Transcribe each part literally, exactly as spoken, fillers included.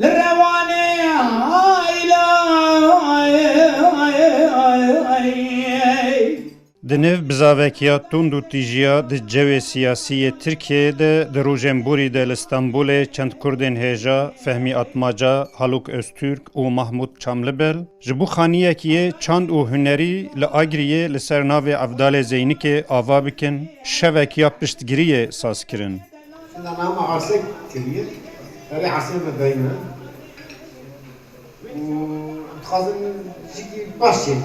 Li Rewanê hayla. Di nêv bizavekiya tund û tîjiya di cewê siyasî yê Tirkiyeyê de di rojên borî de li Stenbolê çend Kurdên hêja Fehmî Atmaca, Haluk Öztürk û Mahmut Çamlibel ji bo xaniyekî yê çand û hunerî li Agiriyê li ser navê Evdalê Zeynikê ava bikin, şevek ya piştgiriyê saz kirin. Şinda nama arsek kiriye. Erê arsê me deyne. Û em dixwazin jikî baş çêkin.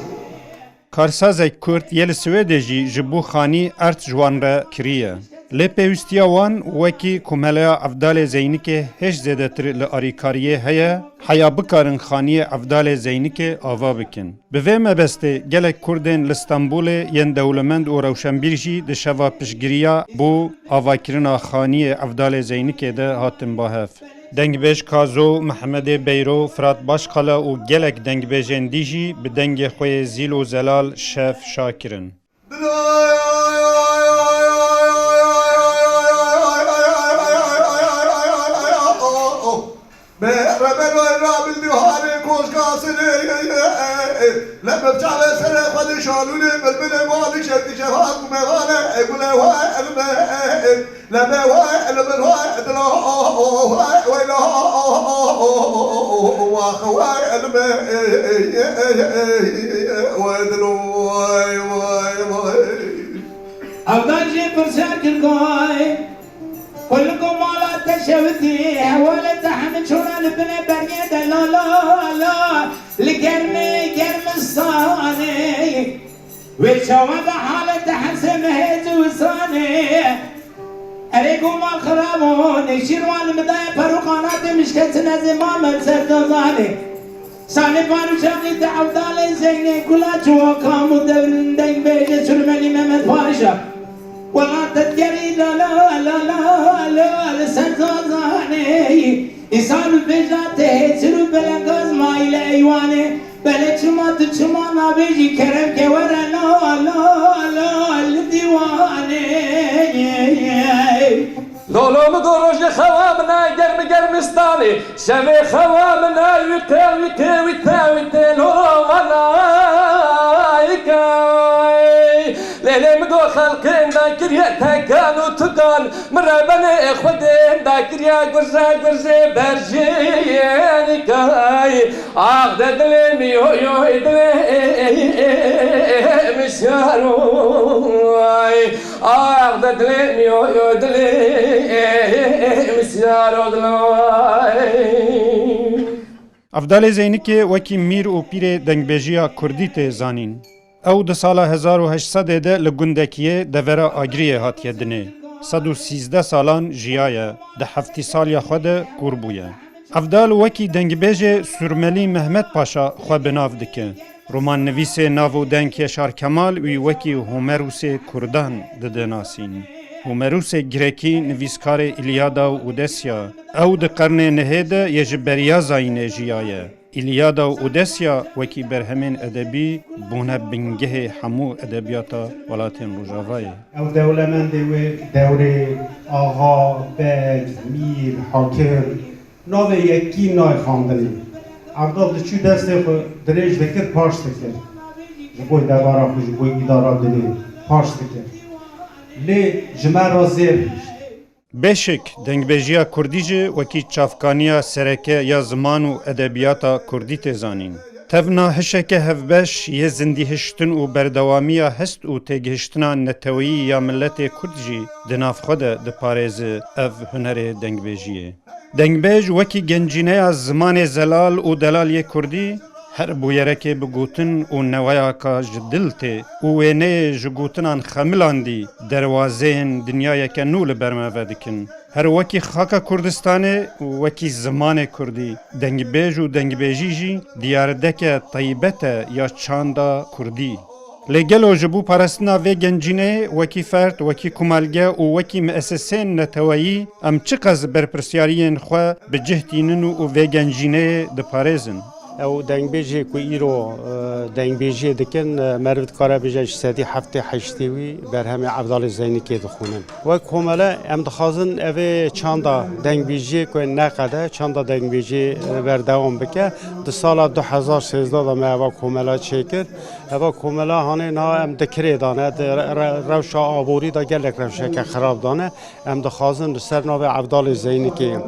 Karsazek Kurd yê li Swêdê jî ji bo xanî erd ji wan re kiriye. Lê pêwîstiya wan wekî Komeleya Evdalê Zeynikê hêj zêdetir li arîkariyê heye, heya bikarin xaniyê Evdalê Zeynikê ava bikin. Bi vê mebestê gelek Kurdên li Stenbolê yên dewlemend û rewşenbîr jî di şeva piştgiriya bo avakirina xaniyê Evdalê Zeynikê de hatin ba hev. Dengbêj Kazo, Mihemedê Beyro, Firat Başkala û gelek dengbêjên dî jî bi dengê xwe yê zîl û zelal şev şa kirin. Evdan jê pirsiyar kir goy. Xwe li ku mala te şewitî, hevalê te hemî çûne li binê bergê de la la la. Li germê germistanê. Wê çawa be halê te hesê mehê ziwistanê. Erê ku mal xirab o, nêşîrwan li min daye per û qanatê min ji kesin ez ê mamem ser dozanê. Salê Farûşaqî te Evdalê Zeynê gula çiwa kam û devrin dengbêjê Surmelî Mehmet Paşa. Wela te digerî la la la la la li ser zazanê. Îsal û bêja te hêsir û belengaz mayîle eywanê. Belê çima tu çima nabêjî kerem ke were la la la li dîwanê. Dolo min do rojê xewa min e germi germistanê. Şevê xewa min e wî tê wî tê wî tê wî tê lo vanayke. Lêlê min do xelqên dakiriye tekan û tukan. Min rebenê xwedên dakiriye gurze gurzê berjênike. Ax de dilê min oy oy dilê min şar oy. Ax de dilê min oy oy dilê min şar oy dilê. Evdalê Zeynikê wekî mîr û pîrê dengbêjiya kurdî tê zanîn. Ew di sala hezar û heşt sedê de li gundekiyê devera Agiriyê hatiye dinê. Sed û sîzdeh salan jiyaye, di heftî saliya xwe de kûr bûye. Evdal wekî dengbêjê Surmelî Mehmet Paşa xwe bi nav dike. Romannivîsê nav û deng Yaşar Kemal wî wekî Homerûsê Kurdan dide nasîn. Homerûsê Grekî nivîskarê Îlyada û Odesya, ew di qernê nihê de yê ji beriya zayînê jiyaye. Îlyada û Odesya wekî berhemên edebî bûne bingehê hemû edebiyata welatên Rojavayê. Ew dewlemendê wê dewrê axa, beg, mîr, hakim, navê yekî nayê xandinê. Evdal diçû destê xwe dirêj dikir, pars dikir. Ji bo debara xwe, ji bo îdara dilê pars dikir. Lê ji me re zêr hişt. Bêşik, dengbêjiya kurdî jî wekî çavkaniya sereke ya ziman û edebiyata kurdî tê zanîn. Tevna hişeke hevbeş yê zindîhiştin û berdewamiya hest û têgihiştina neteweyî ya miletê kurd jî di nav xwe de diparêze ev hunerê dengbêjiyê. Dengbêj wekî gencîneya zimanê zelal û delal yê kurdî, her bûyerekê bi gotin û neweyaka ji dil tê û wêneyê ji gotinan xemilandî, derwazeyên dinyayeke nû li ber me vedikin. Her wekî xaka Kurdistanê û wekî zimanê kurdî, dengbêj û dengbêjî jî diyardeke taybet e ya çanda kurdî. Lê gelo ji bo parastina vê gencîneyê wekî ferd, wekî komelge û wekî mieseseyên neteweyî em çiqas berpirsyariyên xwe bi cih tînin û vê gencîneyê diparêzin? Ew dengbêjê ku îro, e, dengbêjiyê dikin, e, meriv dikare bêje ji sedî heftê heştê wî berhemê Evdalê Zeynikê dixwînin. Wek komele em dixwazin evê çanda dengbêjiyê ku neqede, çanda dengbêjiyê, e, berdewam bike. Di sala du hezar sêzdeh de me eva komela çêkir. Eva komela hanê niha em di kirê de ne, di re-, re-, rewşa aborî de gelek rewşeke xirab de ne. Em dixwazin li ser navê Evdalê Zeynikê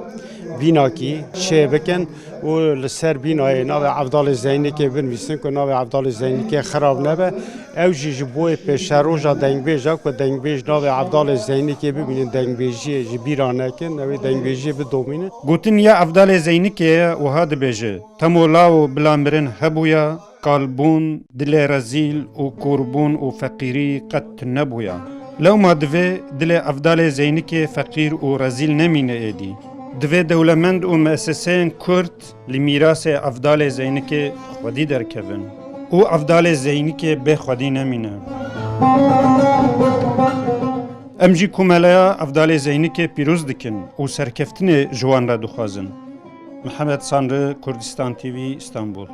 bînakî çê bikin û li ser bînayê navê Evdalê Zeynikê binivîsin ku navê Evdalê Zeynikê xirab nebe. Ew jî ji bo wê pêşeroja dengbêja ku dengbêj navê Evdalê Zeynikê bibînin, dengbêjiyê ji bîra nekin, ew ê dengbêjiyê bidomînin. Gotin ya Evdalê Zeynikê ye, wiha dibêje, Temo law bila mirin hebûya, kalbûn, dilê rezîl û korbûn û feqîrî qet tune bûya. Lewma divê dilê Evdalê Zeynikê feqîr û rezîl nemîne êdî. Divê dewlemend û mieseseyên Kurd li mîrasê Evdalê Zeynikê xwedî derkevin û Evdalê Zeynikê bê xwedî nemîne. Em jî Komeleya Evdalê Zeynikê pîroz dikin û serkeftinê ji wan re dixwazin. Mihemed Sanri, Kurdistan T V, Îstanbul.